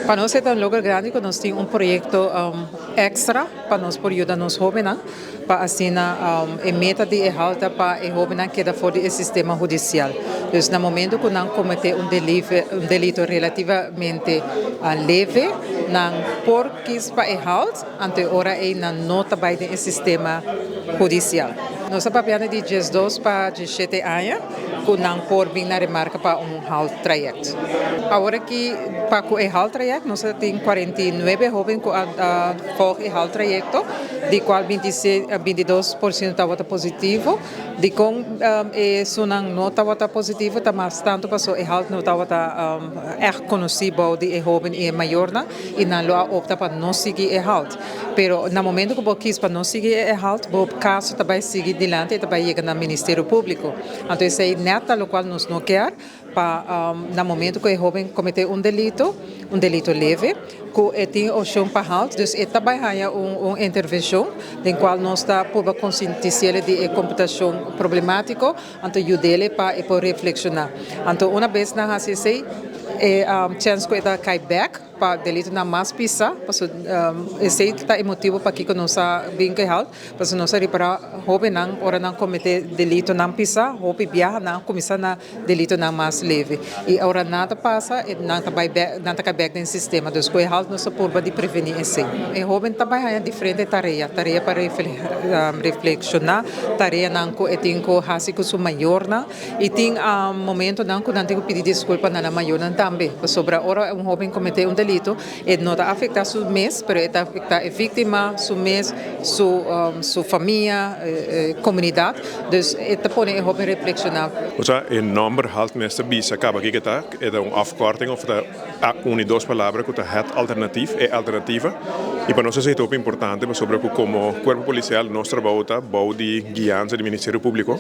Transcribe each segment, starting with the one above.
Pa nos ta un logro grandi ku nos tin un proyekto èkstra pa nos por yuda nos hóbennan, pa asina e meta di e HALT ta pa e hóbennan keda for di e sistema hudisial. Dus na momento ku nan kometé un delito relativamente leve, nan por kis pa e HALT, anto e ora ei nan no ta bai den e sistema hudisial. Nos ta papiando di 12 pa 17 aña ku nan por bin na remarka pa un HALT traject. Awor aki pa ku e HALT traject nos a tin 49 hóben ku a volg e HALT trayekto, di kual 22% tabata positivo. Dikon esunnan no tabata positivo ta mas tantu paso e HALT no tabata ègt konosí bou di e hóben i e mayornan i nan lo a opta pa no sigui e HALT. Pero na momento ku bo kis pa no sigui e HALT, bo kaso ta bai sigui dilanti i ta bai yega na Ministerio Públiko. Anto esei nèt ta lokual nos no kier pa na momento ku e hóben kometé un delito, un delito leve, ku e tin opshon pa HALT, dus e ta bai haña un intervenshon den kual nos ta purba konsientis'é di e komportashon problemátiko, anto yud'é pa e por reflekshoná. Anto una bes nan hasi esei, e chèns ku e ta kai bèk pa delitonan mas pisa, pasobra esei ta e motibu pakiko nos a bin ku e HALT, pasobra nos a ripará hóbennan ora nan kometé delitonan pisa, hopi biaha nan a kuminsá na delitonan mas leve i ora nan ta pasa nan ta bai bèk, nan ta kai bèk den sistema, dus ku e HALT nos ta purba di prevení esei. E hóben ta bai haña diferente tarea, tarea pa reflekshoná, tareanan ku e tin ku hasi ku su mayornan i tin momentonan ku nan tin ku pidi diskulpa na nan mayornan tambe, pasobra ora un hóben kometé un delito e no ta afektá su mes, pero e ta afektá e víktima, su mes, su famia, e komunidat, dus e ta pone e hóben reflekshoná. Osea, e nòmber HALT mester bisa kaba kiko ta, e ta un afkorting òf ta uni dos palabra ku ta het alternatief, e alternativa. I pa nos esei ta hopi importante pasobra ku komo kuerpo polisial nos trabou ta bou di guiansa di Ministerio Públiko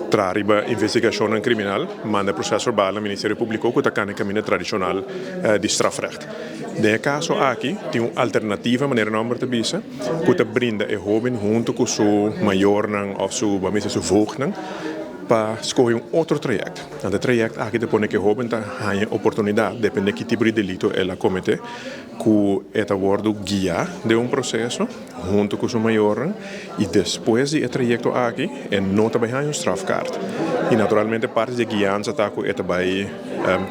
traha riba investigashonnan kriminal, manda proces verbal na Ministerio Públiko ku ta kana e kaminda tradishonal di strafrecht. Den e kaso aki tin un alternativa manera e nòmber ta bisa ku ta brinda e hóben huntu ku su mayornan òf su bo a mester su voogdnan pa skohe un otro trayèkt. Anto e trayèkt aki ta pone ku e hóben ta haña oportunidat depende ki tipo di delito el a kometé ku e ta wòrdu guiá den un proseso huntu ku su mayornan i despues di e trayekto aki e no ta bai haña un strafkaart. I naturalmente parti di e guiansa ta ku e ta bai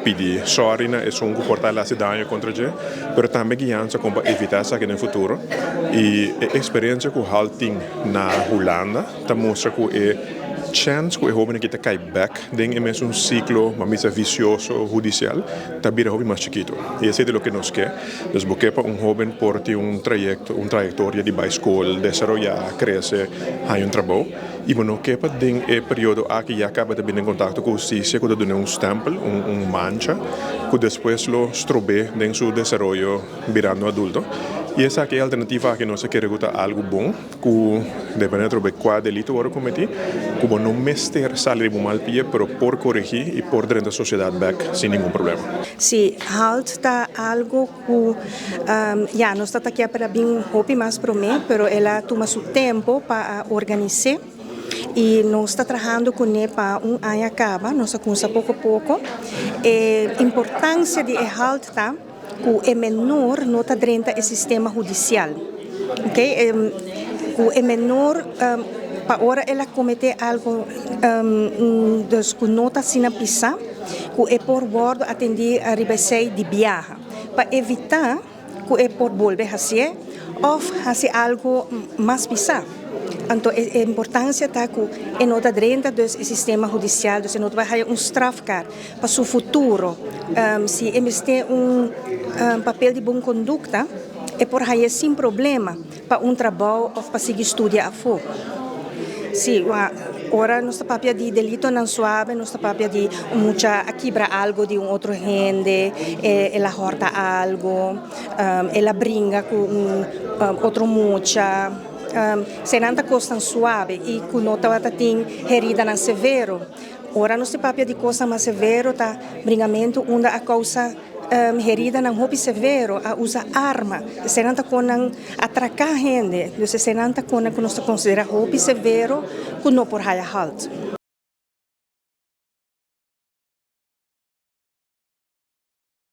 pidi sòri na esun ku por ta el hasi daño kontra dje, pero tambe guiansa kon pa evitá esaki den futuro. I e eksperensia ku Hal tin na Hulanda ta mustra ku e chèns ku e hóben aki ta kai bèk den e mesun siklo, bo a bisa visioso hudisial, ta bira hopi mas chikitu. I esei ta loke nos ke. Dus bo ke pa un hóben por tin un trayekto, un trayektoria di bai skol, desaroyá, krese, haña un trabou. I bo no ke pa den e periodo aki ya kaba ta bini den kontakto ku hustisia ku ta dun'é un stèmpel, un un mancha, ku despues lo strob'é den su desaroyo birando adulto. I esaki e alternativa aki nos a kere ku ta algu bon. Ku depende atrobe kua delito wòrdu kometí, ku bo no mester sali riba un mal pia, pero por koregí i por drenta sosiedat bèk sin ningun problema. Sí, halt ta algo ku ya nos ta ta kier pa el a bin hopi mas promé, pero el a tuma su tempo pa a organis'é i nos ta trahando kuné pa un aña kaba, nos a kumsa poko poko. E importansia di e halt ta. Ku e menor no ta drenta e sistema hudisial. Ok, ku e menor pa ora el a kometé algo dus ku no ta asina pisá, ku e por wòrdu atendí riba esei di biaha pa evitá ku e por bolbe hasié òf hasi algo mas pisá. Anto e importansia ta ku e no ta drenta dus e sistema hudisial, dus e no ta bai haya un strafkaart. Pa su futuro, si e mester un papel di bon kondukta, e por hañ'é sin problema pa un trabou òf pa sigui studia afó. Sí, ora nos ta papia di delitonan suave, nos ta papia di un mucha a kibra algu di un otro hende, el a hòrta algu, el a bringa ku un otro mucha. Eseinan ta kosnan suave i ku no tabata tin heridanan severo. Ora nos ta papia di kosnan mas severo ta bringamentu unda a kousa heridanan hopi severo, a usa arma. Eseinan ta kon nan atraká hende. Dus eseinan ta konnan ku nos ta konsiderá hopi severo ku no por haya halt.